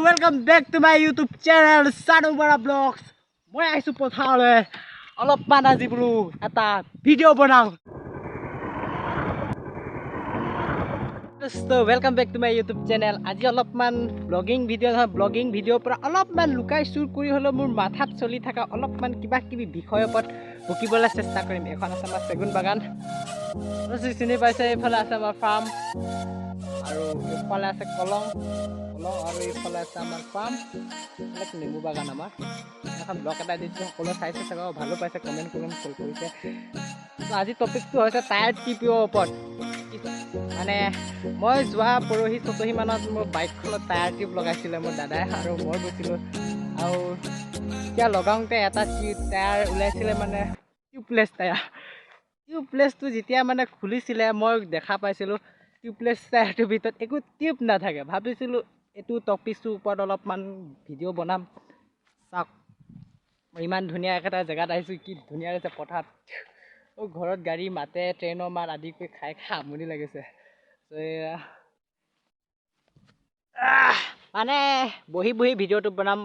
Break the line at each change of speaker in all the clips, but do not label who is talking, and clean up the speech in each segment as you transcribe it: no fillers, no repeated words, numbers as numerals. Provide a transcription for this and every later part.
Welcome back to my YouTube channel, Sanu Bora blogs. মই আহিছোঁ পথাৰলৈ অলপমান, আজি বোলো এটা ভিডিঅ' বনাওঁ। Welcome back to my YouTube channel. আজি অলপমান ব্লগিং ভিডিঅ' নহয়, ব্লগিং ভিডিঅ'ৰ পৰা অলপমান লুকাই চুৰ কৰি হ'লেও মোৰ মাথাত চলি থকা অলপমান কিবা কিবি বিষয়ৰ ওপৰত বকিবলৈ চেষ্টা কৰিম। এখন আছে আমাৰ চেগুন বাগান, চিনি পাইছে। এইফালে আছে আমাৰ ফাৰ্ম আৰু এইফালে আছে কলং কলং আৰু এইফালে আছে আমাৰ ফাৰ্ম, নেমু বাগান আমাৰ। এখন ব্লগ এটা দিছোঁ, সকলোৱে চাইছে চাগে, ভালো পাইছে, কমেণ্ট কমেণ্ট কৰিছে। ত' আজি টপিকটো হৈছে টায়াৰ টিউবৰ ওপৰত। মানে মই যোৱা পৰহি চতহি মানত মোৰ বাইকখনত টায়াৰ টিউব লগাইছিলে মোৰ দাদাই আৰু মই গৈছিলোঁ। আৰু তেতিয়া লগাওঁতে এটা টায়াৰ ওলাইছিলে, মানে টিউবলেছ টায়াৰ। টিউবলেছটো যেতিয়া মানে খুলিছিলে, মই দেখা পাইছিলোঁ টিউবলেছ টায়াৰটোৰ ভিতৰত একো টিউব নাথাকে। ভাবিছিলোঁ এইটো টপিকটোৰ ওপৰত অলপমান ভিডিঅ' বনাম। চাওক, মই ইমান ধুনীয়া এটা জেগাত আহিছোঁ, কি ধুনীয়া লাগিছে পথাৰত। অ', ঘৰত গাড়ী মাতে, ট্ৰেইনৰ মাত আদি কৰি খাই খাই আমনি লাগিছে। এয়া মানে বহি বহি ভিডিঅ'টো বনাম।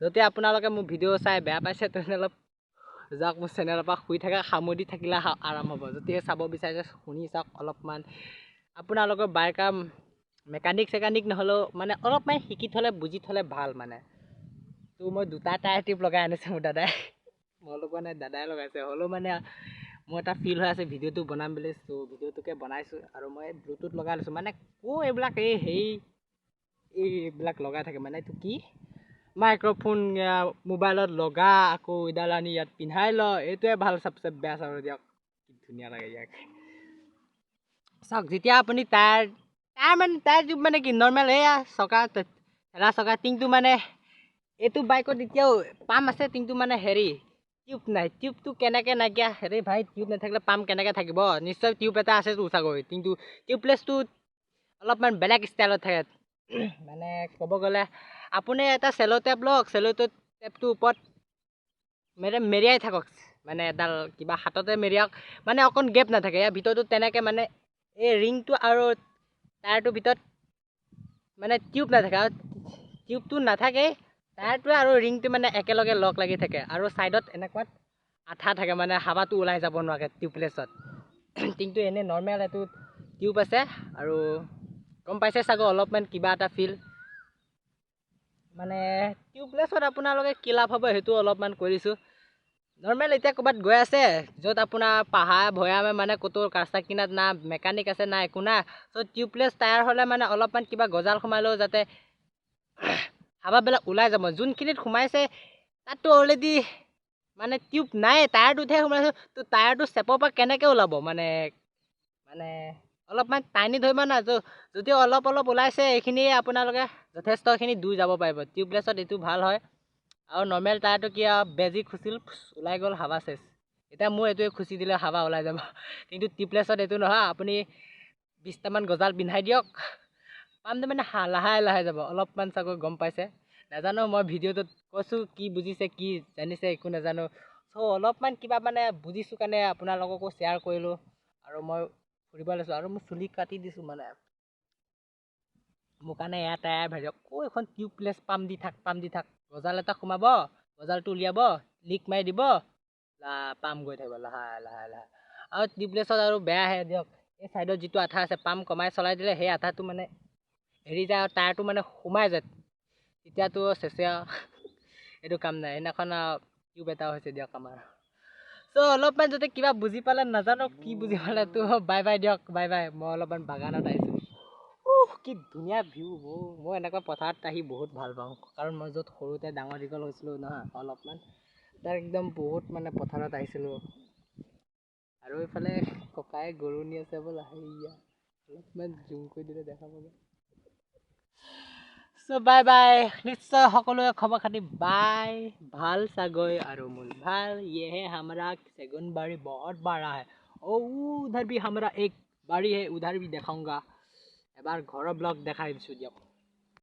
যদি আপোনালোকে মোৰ ভিডিঅ' চাই বেয়া পাইছে, তেনেহ'লে অলপ যাওক মোৰ চেনেলৰ পৰা, শুই থাকা, সামৰি থাকিলে আৰাম হ'ব। যদিহে চাব বিচাৰিছে, শুনি চাওক অলপমান। আপোনালোকৰ বাইকাৰ মেকানিক চেকানিক নহ'লেও মানে অলপমান শিকি থ'লে, বুজি থ'লে ভাল। মানে ত' মই দুটা টায়াৰ টিউব লগাই আনিছে মোৰ দাদাই, মই লগোৱা নাই, দাদাই লগাইছে। হ'লেও মানে মোৰ এটা ফিল হৈ আছে ভিডিঅ'টো বনাম বুলি, চ' ভিডিঅ'টোকে বনাইছোঁ। আৰু মই ব্লুটুথ লগাই লৈছোঁ। মানে ক' এইবিলাক এই হেৰি এইবিলাক লগাই থাকে, মানে এইটো কি মাইক্ৰফোন মোবাইলত লগা, আকৌ এডাল আনি ইয়াত পিন্ধাই ল। এইটোৱে ভাল, চবচে বেষ্ট। আৰু দিয়ক, কি ধুনীয়া লাগে ইয়াক। চাওক, যেতিয়া আপুনি টায়াৰ টায়াৰ মানে টায়াৰ টিউব মানে কি, নৰ্মেল এয়া চকা, ঠেলা চকা টিংটো, মানে এইটো বাইকত এতিয়াও পাম্প আছে, টিংটো মানে হেৰি টিউব নাই। টিউবটো কেনেকৈ নাইকিয়া? হেৰি ভাই, টিউব নাথাকিলে পাম্প কেনেকৈ থাকিব? নিশ্চয় টিউব এটা আছেতো চাগৈ, কিন্তু টিউবলেছটো অলপমান বেলেগ ষ্টাইলত থাকে। মানে ক'ব গ'লে আপুনি এটা চেল' টেপ লওক, চেল' টেপটোৰ ওপৰত মানে মেৰিয়াই থাকক, মানে এডাল কিবা হাততে মেৰিয়াওক, মানে অকণ গেপ নাথাকে ইয়াৰ ভিতৰতো তেনেকৈ। মানে এই ৰিংটো আৰু টায়াৰটোৰ ভিতৰত মানে টিউব নাথাকে আৰু টিউবটো নাথাকেই, টায়াৰটোৱে আৰু ৰিংটো মানে একেলগে লগ লাগি থাকে আৰু ছাইডত এনেকুৱাত আঠা থাকে, মানে হাৱাটো ওলাই যাব নোৱাৰে টিউবলেছত। কিন্তু এনেই নৰ্মেল এইটো টিউব আছে। আৰু গম পাইছে চাগৈ অলপমান কিবা এটা ফিল। মানে টিউবলেছত আপোনালোকে কি লাভ হ'ব, সেইটো অলপমান কৈ দিছোঁ। নৰ্মেল এতিয়া ক'ৰবাত গৈ আছে, য'ত আপোনাৰ পাহাৰ ভৈয়ামে, মানে ক'তো ৰাস্তা কিনাৰত না মেকানিক আছে, না একো নাই, চ' টিউবলেছ টায়াৰ হ'লে মানে অলপমান কিবা গজাল সোমালেও যাতে হাৱাবিলাক ওলাই যাব। যোনখিনিত সোমাইছে তাততো অলৰেডি মানে টিউব নাই, টায়াৰটোতহে সোমাইছে, ত' টায়াৰটো চেপৰ পৰা কেনেকৈ ওলাব? মানে অলপমান টানি ধৰিব না। যদি অলপ অলপ ওলাইছে, এইখিনিয়ে আপোনালোকে যথেষ্টখিনি দূৰ যাব পাৰিব। টিউবলেছত এইটো ভাল হয়। আৰু নৰ্মেল টায়াৰটো কি আৰু, বেজী খুচিল, ওলাই গ'ল হাৱা, চেচ। এতিয়া মোৰ এইটোৱে খুচি দিলে হাৱা ওলাই যাব, কিন্তু টিউবলেছত এইটো নহয়। আপুনি 20টামান গজাল পিন্ধাই দিয়ক, পাম্পটো মানে লাহে লাহে যাব অলপমান। চাগৈ গম পাইছে, নাজানো মই ভিডিঅ'টোত কৈছোঁ কি বুজিছে, কি জানিছে, একো নাজানো। চ' অলপমান কিবা মানে বুজিছোঁ কাৰণে আপোনালোককো শ্বেয়াৰ কৰিলোঁ। আৰু মই ফুৰিব লৈছোঁ আৰু মোৰ চুলি কাটি দিছোঁ, মানে মোৰ কাৰণে এয়া টায়াৰ ভাৰি আকৌ এখন টিউবলেছ, পাম্প দি থাক, পাম্প দি থাক, গজাল এটা সোমাব, গজালটো উলিয়াব, লিক মাৰি দিব, পাম্প গৈ থাকিব লাহে লাহে লাহে। আৰু টিউবলেছত আৰু বেয়াহে দিয়ক, এই ছাইডত যিটো আঠা আছে, পাম্প কমাই চলাই দিলে সেই আঠাটো মানে হেৰি যায় আৰু টায়াৰটো মানে সোমাই যায়, তেতিয়াতো চেচে আৰু, এইটো কাম নাই। সেইদিনাখন টিউব এটা হৈছে দিয়ক আমাৰ। চ' অলপমান যদি কিবা বুজি পালে, নাজানো কি বুজি পালে, তো বাই বাই দিয়ক, বাই বাই। মই অলপমান বাগানত আহিছোঁ। উহ, কি ধুনীয়া ভিউ! মই এনেকুৱা পথাৰত আহি বহুত ভাল পাওঁ, কাৰণ মই য'ত সৰুতে ডাঙৰ দীঘল হৈছিলোঁ নহয়, অলপমান তাত একদম বহুত মানে পথাৰত আহিছিলোঁ। আৰু এইফালে ককাই গৰু নি আছে বোলা, সেয়া অলপমান জুম কৰি দিলে দেখা পাব। চ' বাই বাই। নিশ্চয় সকলোৱে খবৰ খাতি বাই ভাল চাগৈ আৰু মোৰ ভাল। ये है हमारा सेगुन बाड़ी, बहुत बड़ा है। ओ, उधर भी हमारा एक बाड़ी है, उधर भी दिखाऊंगा। এবাৰ ঘৰৰ ব্লগ দেখাই দিছোঁ দিয়ক।